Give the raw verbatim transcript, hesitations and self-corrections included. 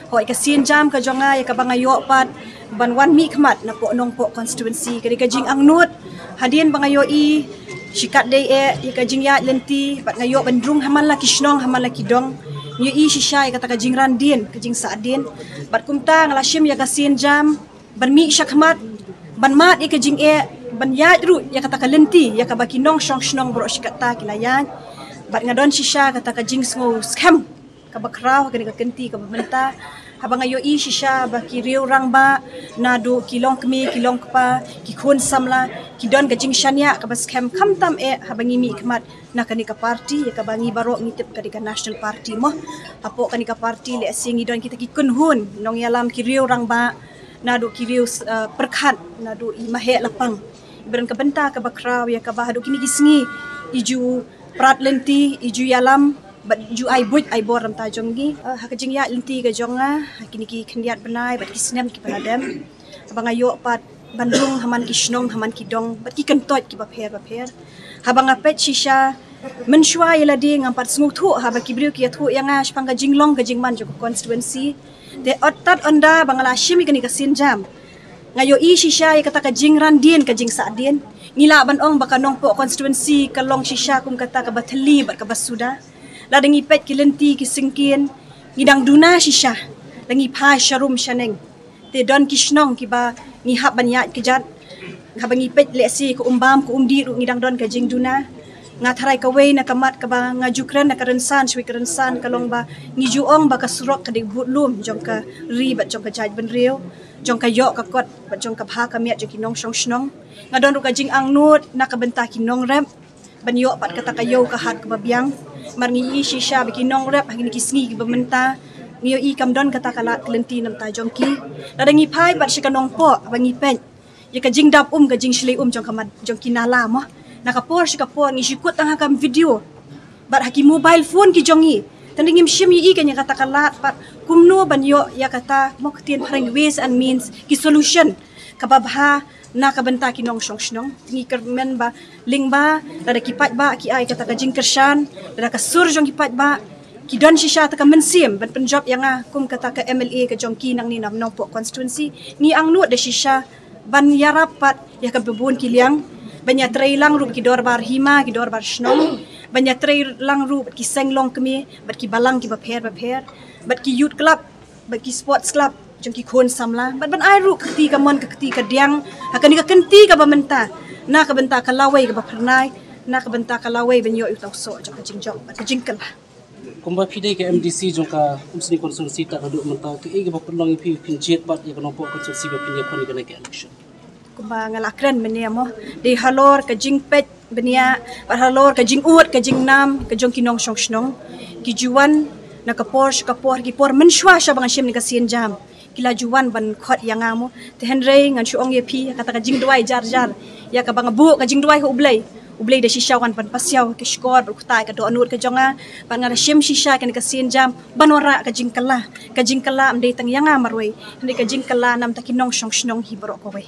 Hoi ka sienjam ka jong nga ïa kaba nga ïoh pat ban wan mihkhmat na Nongpoh constituency, ka dei ka jingangnud hadien ba nga ïohi shikatdei eh ïa ka jingïaid lynti bad nga ïoh ban rung ha man la ki shnong ha man la ki dong. Nga ïohi shisha ïa kata ka jingran dien ka jingsahdien bad kumta nga la shim ïa ka sienjam ban mih shakhmat ban mad ïa ka jingeh ban ïaid ruh ïa kata ka lynti ïa kaba ki nongshong shnong baroh shi katta ki la ïaid. Bad nga don shisha kata ka jingsngew skhem kaba khraw ha kane ka kynti kaba mynta haba nga ïohi shisha ba ki riew rangbah naduh ki longkmie ki longkpa ki khun samla ki don ka jingshaniah kaba skhem khamtam eh haba ngi mihkhmat na kane ka party ïa kaba ngi baroh ngi tip ka dei ka National Party mo. Hapoh kane ka party lehse ngi don kita ki kynhun nongïalam ki riew rangbah naduh ki riew pyrkhat naduh i maheh lapang. Iba don ka bynta kaba khraw ïa kaba haduh kine ki sngi i ju prat lynti i ju ïalam bad i ju ai buit ai bor na ka bynta jong ngi. Ha ka jingïaid lynti ka jong nga ha kine ki khyndiat bnai bad ki snem kiba la dep haba nga ïoh pat ban rung ha man ki shnong ha man ki dong bad ki kyntoit kiba pher bapher. Haba nga peit shisha mynshuwa ïa lade ngam pat sngewthuh haba ki briew ki ïathuh ïa nga shaphang ka jinglong ka jingman jong ka constituency. Te ynda ynda ba nga la shim ïa kane ka sienjam nga ïohi shisha ïa kata ka jingran dien ka jingsahdien. Ngi lah ban ong ba ka Nongpoh constituency ka long shisha kum kata kaba thylli bad kaba suda. Lada ngi peit ki lynti ki syngkien ngi dang duna shisha la ngi phai sharum shaneng. Te don ki shnong kiba ngi hap ban ïaid kjat haba ngi peit lehse ka Umbam ka Umdih ruh ngi dang don ka jingduna. Nga tharai kawei na ka mat kaba nga ju kren na ka rynsan shawei ka rynsan ka long ba ngi ju ong ba ka surok ka dei budlum jong ka ri bad jong ka jaitbynriew jong ka ïoh ka kot bad jong ka bha ka miat jong ki nongshong shnong. Nga don ruh ka jingangnud na ka bynta ki nongrep ban ïoh pat kata ka ïew ka hat kaba biang. Mar ngi ïohi shisha ba ki nongrep ha kine ki sngi kiba mynta ngi ïohi kam don kata ka lad ka lynti na ka bynta jong ki. Lada ngi phai pat sha ka Nongpoh ba ngi peit ïa ka jingdap um ka jingshlei um jong ka mat jong ki nala mo. Na ka por sha ka por ngi shu kut tang ha ka video bad ha ki mobile phone ki jong ngi. Tang ngim shym ïohi kane kata ka lad bad kumno ban ïoh ïa kata mo ka ktien phareng ways and means ki solution kaba bha na ka bynta ki nongshong shnong. Ngi kyrmen ba lyngba lada ki paidbah ki ai kata ka jingkyrshan lada ka sur jong ki paidbah ki don shisha ta ka mynsiem ban pynjop ïa nga kum kata ka M L A ka jong ki nangne na Nongpoh constituency. Ngi angnud da shisha ban ïarap pat ïa ka bun ki liang ban ïatrei lang ruh ki dorbar hima ki dorbar shnong ban ïatrei lang ruh bad ki seng longkmie bad ki balang kiba pher bapher bad ki youth club bad ki sports club jong ki khun samla bad ban ai ruh ka kti ka mon ka kti ka diang ha kane ka kynti kaba mynta na ka bynta ka lawei kaba phyrnai na ka bynta ka lawei ban ïoh ïa u tawsoh jong ka jingjop bad ka jingkylla. Kumba phi dei ka M D C jong ka Umsning constituency ta ka duh mynta ka ei kaba pynlong ïa phi phin jied bad ïa ka Nongpoh constituency ba phin ïa pynlong ïa ka election. Kumba nga la kren mynne mo dei halor ka jingpeit bniah bad halor ka jingud ka jingnam ka jong ki nongshong shnong ki ju wan na ka por sha ka por ki por mynshuwa sha ba nga shim ne ka sienjam ki la ju wan ban khot ïa nga mo. Te hynrei ngan shu ong ïa phi kata ka jingduwai jar jar ïa kaba nga buh ka jingduwai ha U Blei. U Blei da shisha wan ban pasiaw ki shkor bad u ktai ka dohnud ka jong nga bad nga da shim shisha kane ka sienjam ban wanrah ka jingkylla. Ka jingkylla ym dei tang ïa nga marwei hynrei ka jingkylla na ka bynta ki nongshong shnong hi baroh kawei.